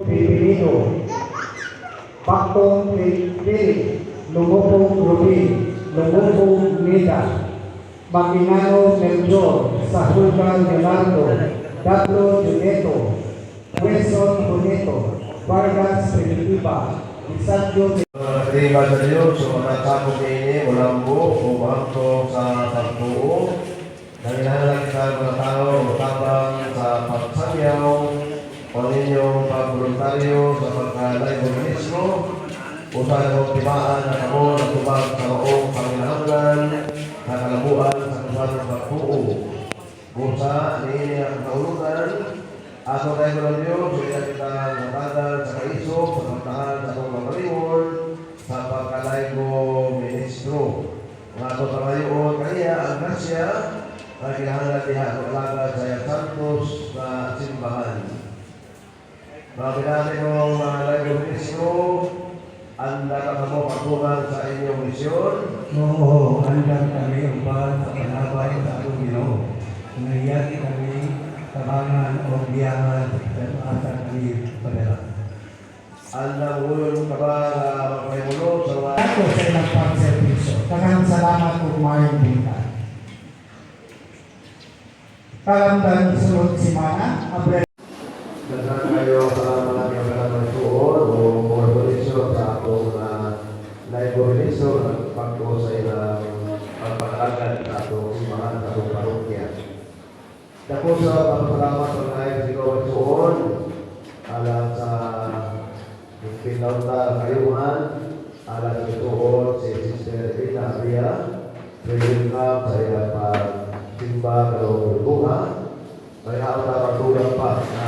Bienvenido, Baktong Philip, Lumupong Rubi, Lumupong Nida, Makinano Melchor, Sahugan Leonardo, Dablo Juneto, Quezon Juneto, Vargas Primitiva, Isagio. Terima sa Diyos, sumatasakop niini, mulambo o mahamtong sa pagtuo. Nanginahanglan kita mga tao o tabang sa pagsangyaw o ninyong pagboluntaryo sa pagkalaygo ministro o sa akong timaan na kamo nagtubag sa maong panginahanglan sa kalabuan sa kasalang pagtuo. Busa, niini ang kaulugan, ato tayo ng Diyos, ila kita natagal sa kaisog, sa pagtahan sa atong kamaliwon, sa pagkalaygo ministro. Nga ato pangayoon kaniya ang grasya, na kinahanglan diha ang alagad sa iyang santos na simbahan. Mga binati kong mga laygo ministro, anda ka kamo pagtuman sa inyong misyon? Oo, andam kami uban sa panabay sa atong Ginoo. Nga iya kami tabangan o biyangan sa asa kami padala. Andam uyon ka ba na magpahimulo sa mga Ako sa ilang pagserbisyo. Daghang salamat ug maayong buntag. Kalamdan sulod simana, Abril. Daghan kayo salamat yung mga tuon o congratulations sa atong laygo ministro nagpagpo sa ilang pagpakalagan sa atong simbahan, sa atong parokya. Dako sa pagpasalamat sa kay sa ikaw tuon alang sa Pinauta Kayuhan, alang sa tuon si Sister Rita Abia, welcome sa ilang pagsimba karong buha. Kaya ako na pagtugang pa na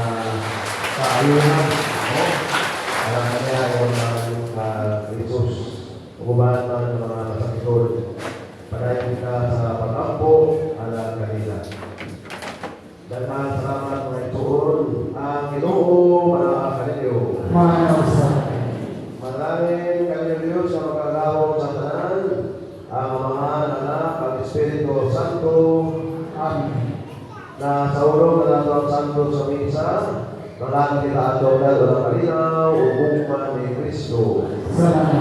sa ayunan, no? Alam na niya yung mga Jesus, uguman man ng mga masakitol. Padayon kita sa pag-ampo, alang kanila. Daghang salamat, mga ituon, ang Ginoo mga kaninyo. Manaw sa Manalangin kami Diyos sa makagawang sa tanan, ang Amahan, Anak, ang Espiritu Santo. Amen. Na sa ulong na nato ang santo sa misa, manalangin kita ato na walang kalinaw, ug gugma ni Kristo. Salamat.